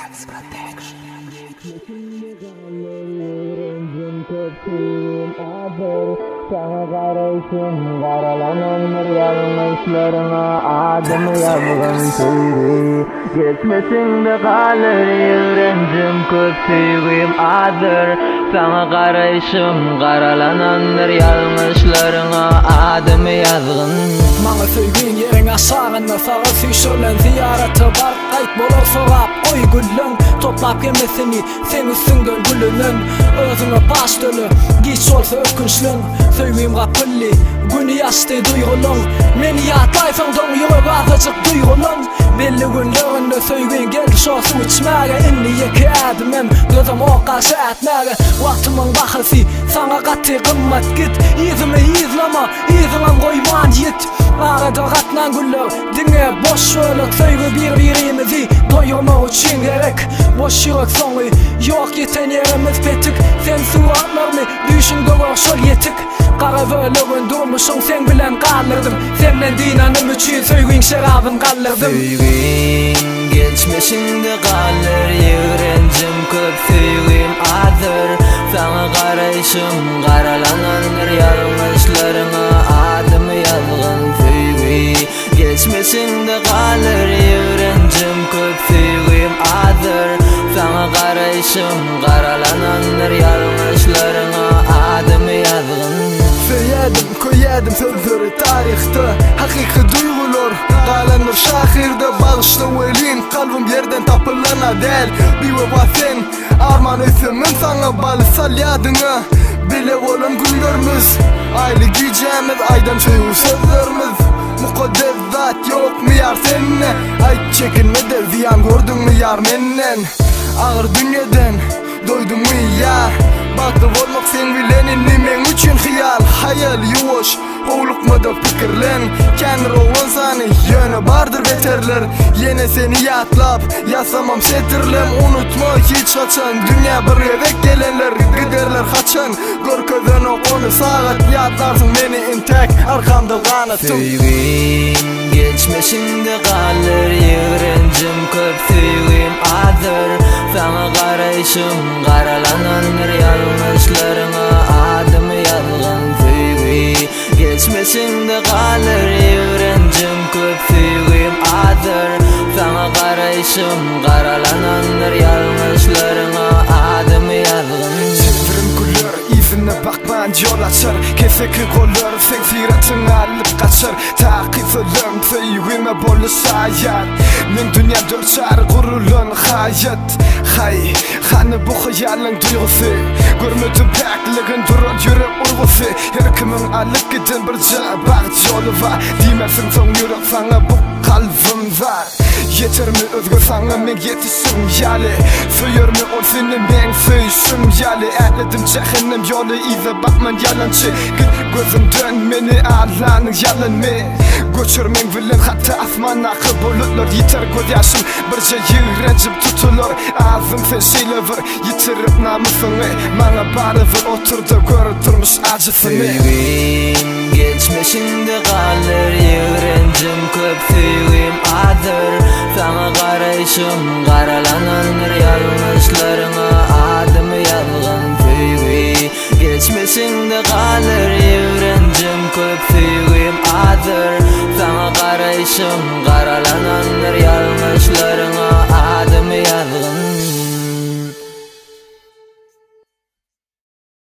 Dance Protection. Saňa garaýşym garalanandyr ýalňyşlaryňa adymy ýazgyn söýgi Geçmişiňde galar ýigrenjim köp söýgim azdyr Saňa garaýşym garalanandyr ýalňyşlaryňa adymy ýazgyn Maňa söýgiň ýeriň aşagynda saga süýşürilen Zyýarata baryp gaýt bolar sogap goý gülleň Toplap hemmesini seň üstüňden gülünen Özüňe paş töle giç bolsa ökünçleň Söýgim gapyldy güni ýaşdy duýgulaň Meni ýatlaýsaň doň ýürek azajyk duýgulan Belli günlerinde söýgiň geldi şo suw içmäge Indi ýeke ädimem dözemok garşy ätmäge Wagtymyň bahasy saňa gaty gymmat git Yzymy yzlama yzyňam goýman ýit Arada gatnan güller diňe boş bölek Söýgi bir-birimizi doýurmak üçin gerek Boş ýürek soňy ýok ýeten ýerimiz petik Sen suratlarymy düýşüňde gör şol ýetik Gara bölegin durmuşyň seň bilen galdyrdym Senden dynanym üçin söýgiň şerabyn galdyrdym. Söýgiň geçmişiňde galar Ýigrenjim köp söýgim azdyr Saňa garaýşym garalanandyr Ýalňyşlaryňa adymy ýazgyn Söýgi geçmişiňde galar Ýigrenjim köp söýgim azdyr Saňa garaýşym garalanandyr Ýalňyşlaryňa adymy ýazgyn. Söýýädim, köýýädim sözleri taryhda Hakyky duýgular galandyr şahyrda Bagyşla welin kalbym ýerden tapylana däl Biwepa sen, arman öýtsemem saňa Baly sal ýadyňa bile bolan günlerimiz Aýly gijämiz, aýdan söýgi sözlerimiz Mukaddes zat ýokmy ýar sende Aýt çekinme-de zyýan gördüňmi ýar menden Agyr dünýeden Doýduňmy ýa? Bagtly bolmak seň bilen indi meň üçin hyýal Haýal ýuwaş, howlukma-da pikirlen Kändir oglan sany, ýöne bardyr beterler Ýene seni ýatlap, ýazsamam setirlem Unutma hiç haçan, dünýä bir gezek gelenler Giderler haçan, görkezenok ony sagat Ýatlarsyň meni intäk, arkamda ganatym. Söýgiň geçmişiňde galar Ýigrenjim köp söýgim azdyr Saňa garaýşym garalanandyr Ýalňyşlaryňa adymy ýazgyn Söýgi geçmişiňde galar Ýigrenjim köp söýgim azdyr Saňa garaýşym garalanandyr Ýalňyşlaryňa adymy ýazgyn. Çepirim güller yzyna bakman ýol açar Keseki gollar seň syratyňy alyp gaçar Taky sözlerim söýgüme boldy şaýat Meň dünýäm dörçar gurulan haýat Haý, hany bu hyýalyň duýgusy Görmedim päkligin duran ýürek urgusy Her kimiň alyp giden birje bagt ýoly bar Diýmersiň soň ýürek saňa bu kalbym zar Ýetermi özge saňa meň ýetişim ýaly Söýermi ol seni meň söýşüm ýaly Ätledim jähennem ýoly yza bakman ýalançy Git gözümden meni allanyň ýalany Göçer meň bilen hatda asmandaky bulutlar Ýiter gözýaşym birje ýigrenjim tutular Azym sen şeýle bir ýitirip namysyňy Maňa barybir oturda gör durmuş ajysyny. Söýgim geçmişiňde galar Ýigrenjim köp söýgim azdyr Saňa garaýşym garalanandyr Ýalňyşlaryňa adymy ýazgyn Söýgi geçmişiňde galar Ýigrenjim köp söýgim azdyr Saňa garaýşym garalanandyr Ýalňyşlaryňa adymy.